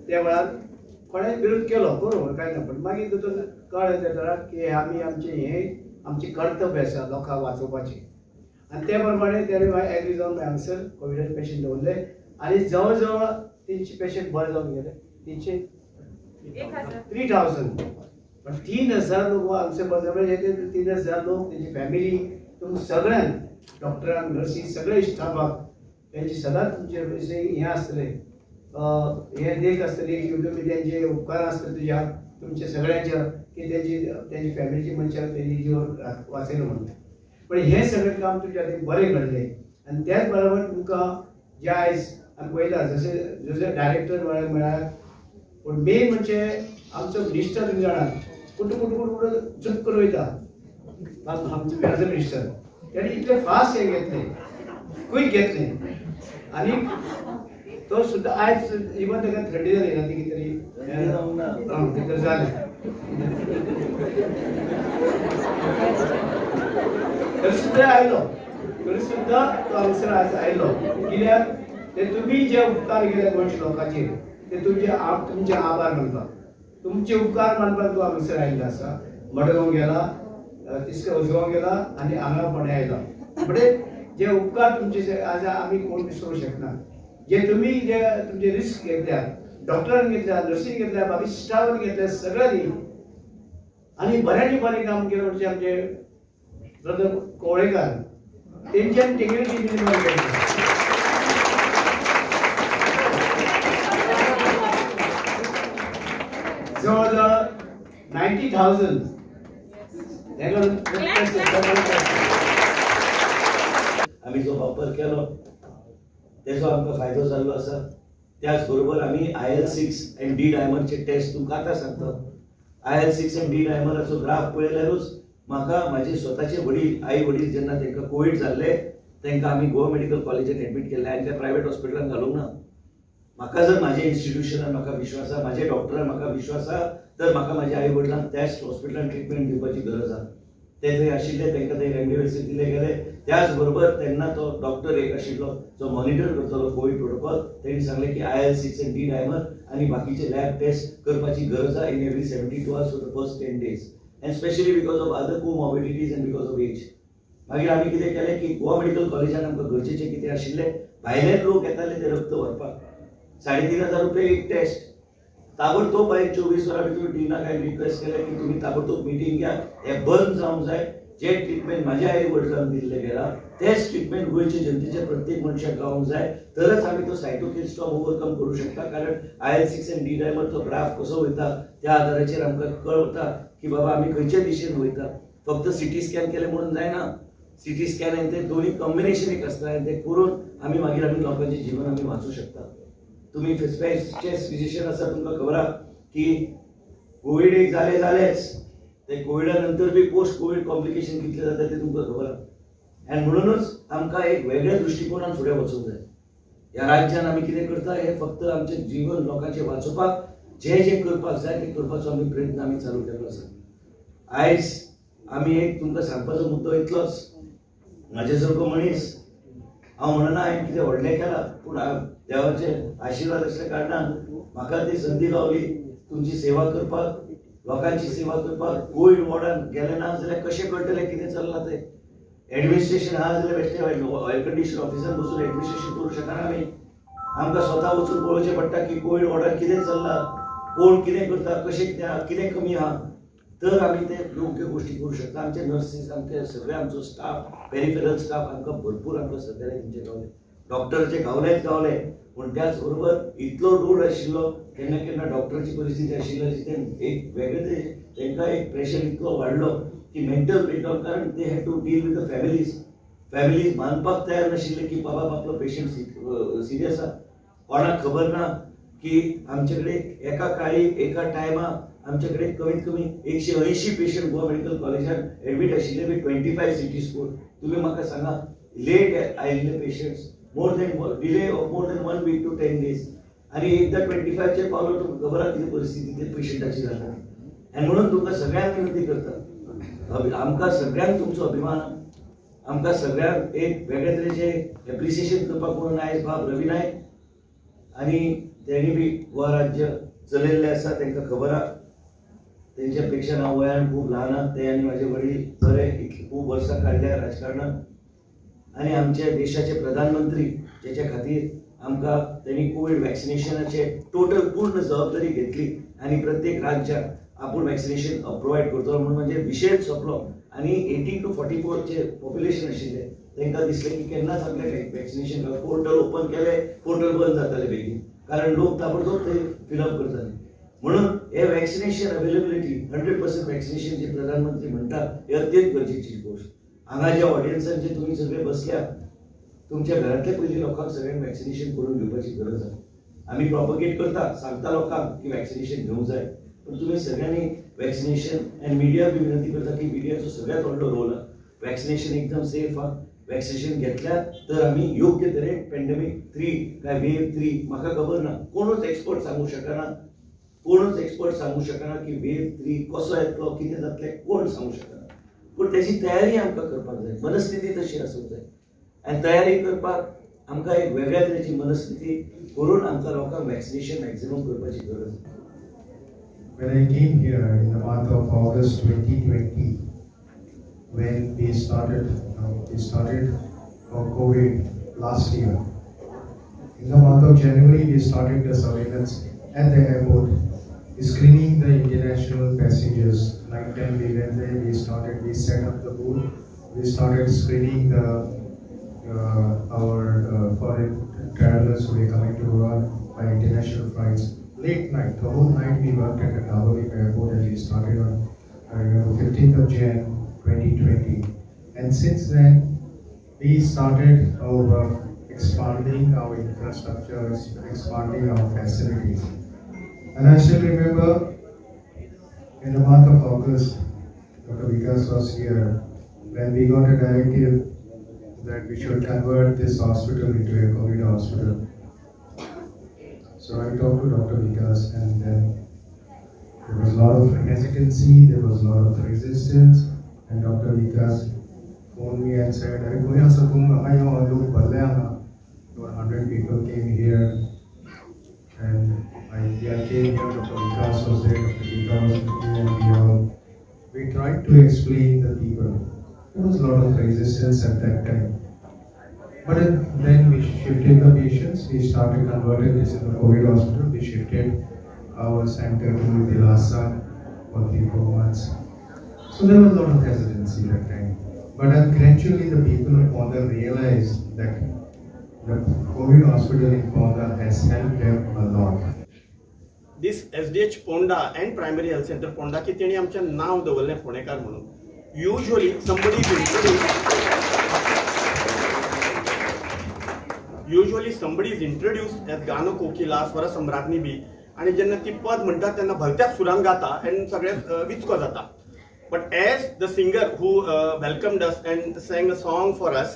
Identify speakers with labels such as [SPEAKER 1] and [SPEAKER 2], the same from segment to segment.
[SPEAKER 1] त्या वेळार कोणें विरोध केलो बरोबर कांय ना, पण मागीर तितून कळ्ळें त्या वेळार की आमी आमचें हें आमचें कर्तव्य आसा लोकांक वाचोवपाचें. आनी ते प्रमाणे तेणें मागीर एग्री जावन मागीर हांगसर कोविडाचे पेशंट दवरले आनी जवळ जवळ 300 पेशंट बरे जावन गेले. 300 3000 पण 3000 लोक हांगसर बरे जाले. म्हणजे 3000 लोक तेंची फॅमिली तुमकां सगळ्यांक डॉक्टरांक नर्सी सगळे स्टाफाक तेंची सदांच तुमचे हें आसतलें, हें देख आसतली की तुमी तेंचे उपकार आसतले तुज्या तुमच्या सगळ्यांच्या की तेंची तेंची फॅमिलीची मनशां तेंची जीव वाचयलो म्हणून. पण हें सगळें काम तुमच्या खातीर बरें घडलें. आनी त्याच बरोबर तुमकां जे आयज आमी पळयता जशें जशें डायरेक्टर म्हळ्यार पूण मेन म्हणजे आमचो मिनिस्टर तुमी जाणात कुठं कुठं कुठं कुठं झुक करून वयता आमचो एज अ मिनिस्टर तेणी इतलें फास्ट हें घेतलें, क्वीक घेतलें आनी तो सुद्दां आयज इवन ताका थंडी जाली ना ती कितें तरी कितें तरी जालें तरी सुद्दां आयलो, तरी सुद्दां तो हांगसर आयज आयलो. कित्याक ते तुमी जे उपकार केले गोंयच्या लोकांचेर ते तुमचे तुमचे आभार मानपाक, तुमचे उपकार मानपाक तो हांगसर आयिल्लो आसा. मडगांव गेला, तिसऱ्या उजगांव गेला आनी हांगा फोंड्या आयला. म्हणजे जे उपकार तुमचे आज आमी कोण विसरूंक शकना. जे तुमी जे तुमचे रिस्क घेतल्या, डॉक्टरान घेतल्या, नर्सीन घेतल्या, बाकी स्टाफान घेतल्या, सगळ्यांनी आनी बऱ्याचे बरें काम केलें. म्हणजे आमचे ब्रदर कोवळेकार तेंच्यान तेगेली टिमीन बरें केलें. जवळ जवळ 90,000
[SPEAKER 2] आमी जो वापर केलो तेजो आमकां फायदो जाल्लो आसा. त्याच बरोबर आमी IL-6 आनी डी डायमरचे टेस्ट तुमकां आतां सांगता. IL-6 आनी डी डायमराचो ग्राफ पळयल्यारूच म्हाका म्हाजे स्वताचे वडील, आई वडील जेन्ना तांकां कोवीड जाल्ले तांकां आमी गोवा मेडिकल कॉलेजान एडमीट केल्ले आनी त्या प्रायवेट हॉस्पिटलान घालूंक ना. म्हाका जर म्हाज्या इन्स्टिट्युशनान म्हाका विश्वास आसा, म्हाज्या डॉक्टरान म्हाका विश्वास आसा, तर म्हाका म्हाज्या आई वडिलांक त्याच हॉस्पिटलान ट्रिटमेंट दिवपाची गरज आसा. ते थंय आशिल्ले तांकां थंय रेमडेसिवीर दिले गेले. त्याच बरोबर तेन्ना तो डॉक्टर एक आशिल्लो जो मॉनिटर करतलो कोवीड प्रोटोकॉल, तेणी सांगलें की IL-6 आनी डी डायमर आनी बाकीचे लॅब टेस्ट करपाची गरज आसा in every 72 hours for the first 10 days and specially because of other comorbidities and because of age. मागीर आमी कितें केलें की गोवा मेडिकल कॉलेजान आमकां गरजेचें कितें आशिल्लें, भायल्यान लोक येताले ते रक्त व्हरपाक, 3500 रुपये एक टेस्ट. ताबडतोब हांवें 24 वरां भितर डिनाक हांवें रिक्वेस्ट केलें की तुमी ताबडतोब मिटींग घ्या, हें बंद जावंक जाय. जे ट्रिटमेंट म्हाज्या आई वडिलांक दिल्लें गेलां तेच ट्रिटमेंट गोंयच्या जनतेच्या प्रत्येक मनशाक गावंक जाय, तरच आमी तो सायटोकिन स्टॉर्म ओवरकम करूं शकता. कारण IL-6 आनी डी डायमरचो ग्राफ कसो वयता त्या आदाराचेर आमकां कळटा की बाबा आमी खंयच्या दिशेन वयता. फक्त सिटी स्कॅन केलें म्हणून जायना, सिटी स्कॅन आनी ते दोन्ही कॉम्बिनेशन एक आसता आनी ते करून आमी मागीर आमी लोकांचें जिवन आमी वाचूं शकता. तुमी चेस्ट फिजिशियन आसा, तुमकां खबर आसा की कोवीड एक जालें जालेंच, ते कोविडा नंतर बी पोस्ट कोवीड कॉम्प्लिकेशन कितले जाता ते तुमकां खबर आसा. आनी म्हणूनच आमकां एक वेगळ्या दृश्टिकोनान फुडें वचूंक जाय. ह्या राज्यान आमी कितें करता हें फक्त आमचें जीवन लोकांचें वाचोवपाक जे जे करपाक जाय ते करपाचो आमी प्रयत्न आमी चालू केल्लो आसा. आयज आमी एक तुमकां सांगपाचो मुद्दो इतलोच, म्हाजे सारको मनीस हांव म्हणना हांवें कितें व्हडलें केलां, पूण देवाचे आशिर्वाद आसल्या कारणान म्हाका ती संदी गावली तुमची सेवा करपाक, लोकांची सेवा करपाक. कोवीड वॉर्डान गेले ना जाल्यार कशें कळटलें कितें चल्लां तें. एडमिनिस्ट्रेशन आहा जाल्यार बेश्टें एयर कंडिशन ऑफिसान बसून एडमिनिस्ट्रेशन करूं शकना आमी. आमकां स्वता वचून पळोवचें पडटा की कोवीड वॉर्डान कितें चल्लां, कोण कितें करता, कशें कितें आहा, कितें कमी आहा, तर आमी ते योग्य गोश्टी करूं शकता. आमचे नर्सीस, आमचे सगळे आमचो स्टाफ, पेरिफेरल स्टाफ आमकां भरपूर आमकां सगळ्यांनी तुमचे गावले, डॉक्टरचे गावलेच गावले, पूण त्याच बरोबर इतलो लोड आशिल्लो केन्ना केन्ना डॉक्टरची परिस्थिती आशिल्ली ते एक वेगळे तांकां एक प्रेशर इतलो वाडलो की मेंटल ब्रेकडावन, कारण they had to deal with the families. Families मानपाक तयार नाशिल्ले की बाबा आपलो पेशंट सिरियस आसा. कोणाक खबर ना की आमचे कडेन एका काळी एका टायमा आमचे कडेन कमीत कमी 180 पेशंट गोवा मेडिकल कॉलेजान एडमीट आशिल्ले विथ 25 सिटी स्कोर. तुमी म्हाका सांगा, लेट आयिल्ले patients more than delay of more than 1 week to 10 days, आनी एकदां 25चेर पावलो तुमकां खबर आसा कितें परिस्थिती ते पेशंटाची जाता. आनी म्हणून तुमकां सगळ्यांक विनंती करता, आमकां सगळ्यांक तुमचो अभिमान, आमकां सगळ्यांक एक वेगळे तरेचे एप्रिसिएशन करपाक म्हणून आयज बाब रवी नायक आनी तेणी बी गोवा राज्य चलयल्लें आसा, तांकां खबर आसा. तेंच्या पेक्षा हांव वयान खूब ल्हान आसा. ते आनी म्हाजे वडील बरे इतली खूब वर्सां काडल्या राजकारणांत आनी आमच्या देशाचे प्रधानमंत्री जेच्या खातीर आमकां तेणी कोवीड वॅक्सिनेशनाचे टोटल पूर्ण जबाबदारी घेतली आनी प्रत्येक राज्याक आपूण वॅक्सिनेशन प्रोवायड करतलो म्हणून म्हणजे विशयच सोंपलो. आनी 18 to 44 चे पॉप्युलेशन आशिल्लें तांकां दिसलें की केन्नाच आपल्याक वॅक्सिनेशन पोर्टल ओपन केलें, पोर्टल बंद जातालें बेगीन, कारण लोक ताबडतोब ते फिलअप करताले. म्हणून हे वॅक्सिनेशन अवेलेबिलिटी 100% वॅक्सिनेशन जे प्रधानमंत्री म्हणटा हे अत्यंत गरजेची गोष्ट. हांगा ज्या ऑडियन्सान जे तुमी सगळे बसल्या तुमच्या घरांतले पयलीं लोकांक सगळ्यांक वॅक्सिनेशन करून घेवपाची गरज आसा. आमी प्रोपगेट करता, सांगता लोकांक की वॅक्सिनेशन घेवंक जाय, पण तुमी सगळ्यांनी वॅक्सिनेशन आनी मिडिया बी विनंती करता की मिडियाचो सगळ्यांत व्हडलो रोल आसा. वॅक्सिनेशन एकदम सेफ आसा. वॅक्सिनेशन घेतल्यार तर आमी योग्य तरेन पेंडेमीक 3 काय वेव 3 म्हाका खबर ना, कोणूच एक्सपर्ट सांगू शकना, कोणूच एक्सपर्ट सांगू शकना की वेव 3 कसो येतलो, कितें जातलें, कोण सांगू शकना. पूण तेजी तयारी आमकां करपाक जाय, मनस्थिती तशी आसूंक जाय. आनी तयारी करपाक आमकां एक वेगळ्या तरेची मनस्थिती करून आमकां लोकांक वॅक्सिनेशन मॅक्झिमम करपाची गरज आसा.
[SPEAKER 3] When I came here in the month of August 2020, when we started for COVID last year. In the month of January, we started the surveillance at the airport, screening the international passengers. Night time we went there, we set up the booth, we started screening the our foreign travelers who were coming to Goa by international flights. Late night, the whole night we worked at the Dabolim airport, and we started on, I remember, 15th of Jan 2020. And since then, we started our work, expanding our infrastructure, expanding our facilities. And I still remember in the month of August, Dr. Vikas was here when we got a directive that we should convert this hospital into a COVID hospital. So I talked to Dr. Vikas, and then there was a lot of hesitancy, there was a lot of resistance, and Dr. Vikas phoned me and said, "Are going 100 people came here," and I came here, Dr. Vikas was there, Dr. Geeta was there, and we tried to explain the people. There was a lot of resistance at that time. But then we shifted the patients, we started converting this in the COVID hospital, we shifted our center to Dilasa for 3-4 months. So there was a lot of hesitancy that time. But then gradually the people of Ponda realized that the COVID hospital in Ponda has helped them a lot.
[SPEAKER 4] This SDH Ponda and Primary Health Center Ponda की तेणी आमचें नांव दवरलें फोंडेकार म्हणून. Usually somebody is introduced as Gano Kokila, Swara Samrajni बी, आनी जेन्ना ती पद म्हणटा तेन्ना भलत्याच सुरान गाता आनी सगळें विचको जाता. But as the singer who welcomed us and sang a song for us,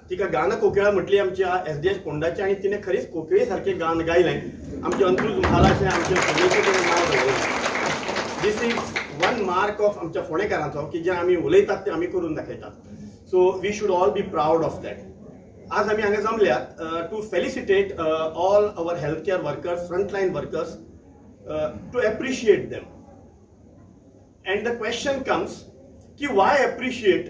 [SPEAKER 4] तिका गाना कोकिळा म्हटली आमच्या SDH पोंडाची, आनी तिणें खरीच कोकिळे सारकें गान गायलें. आमचे अंत्रुज म्हालाचें, आमच्या फोंडेचें तिणें नांव दवरलें. This is one mark of आमच्या फोंडेकारांचो की जें आमी उलयतात तें आमी करून दाखयतात. So we should all be proud of that. आज आमी हांगा जमल्यात to felicitate all our health care workers, frontline workers, to appreciate them. And the question comes की वाय एप्रिशिएट?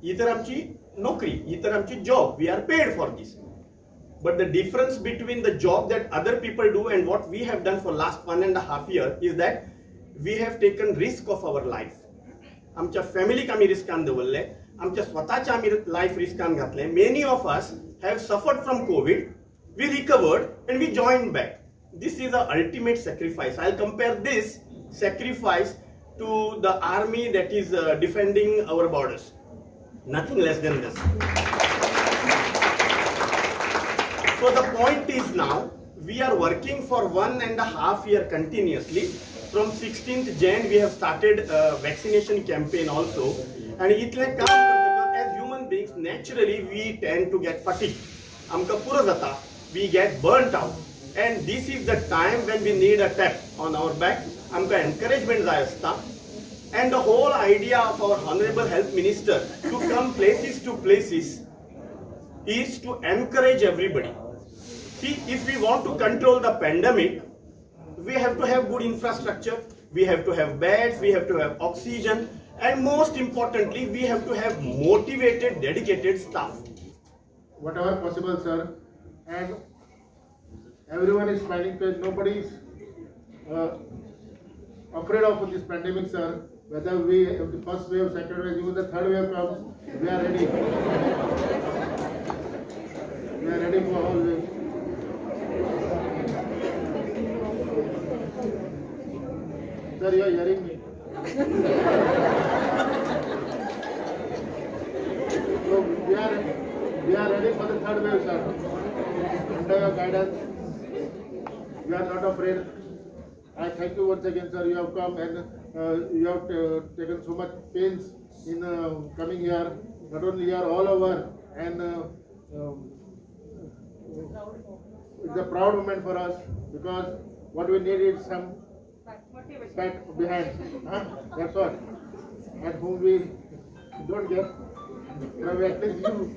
[SPEAKER 4] ही तर आमची नोकरी, ही तर आमची job, we are paid for this. But the difference between the job that other people do and what we have done for last 1.5 year is that we have taken risk of our life. आमच्या फॅमिलीक आमी रिस्कान दवरले, आमच्या स्वताच्या आमी life रिस्कान घातले. Many of us have suffered from COVID, we recovered and we join back. This is a ultimate sacrifice. I compare this sacrifice to the army that is defending our borders. Nothing less than this. So the point is now, we are working for 1.5 year continuously. From 16th Jan we have started a vaccination campaign also. And इतलें काम करतकच as human beings naturally we tend to get fatigued. आमकां पुरो जाता, we get burnt out. And this is the time when we need a tap on our back. आमकां encouragement जाय आसता. And the whole idea of our Honorable Health Minister to come places to places is to encourage everybody. See, if we want to control the pandemic, we have to have good infrastructure, we have to have beds, we have to have oxygen, and most importantly, we have to have motivated, dedicated staff.
[SPEAKER 5] Whatever possible, sir, and everyone is smiling face. Nobody is afraid of this pandemic, sir. Whether we have the first wave, second wave, even the third wave comes, we are ready. We are ready for all waves. Sir, you are hearing me. So we are ready for the third wave, sir. Under your guidance, we are not afraid. I thank you once again, sir. You have come and you have taken so much pains in coming here, not only here, all over. And it's a proud moment for us, because what we need is some pat behind. Huh? That's all. And whom we don't get, but at least you.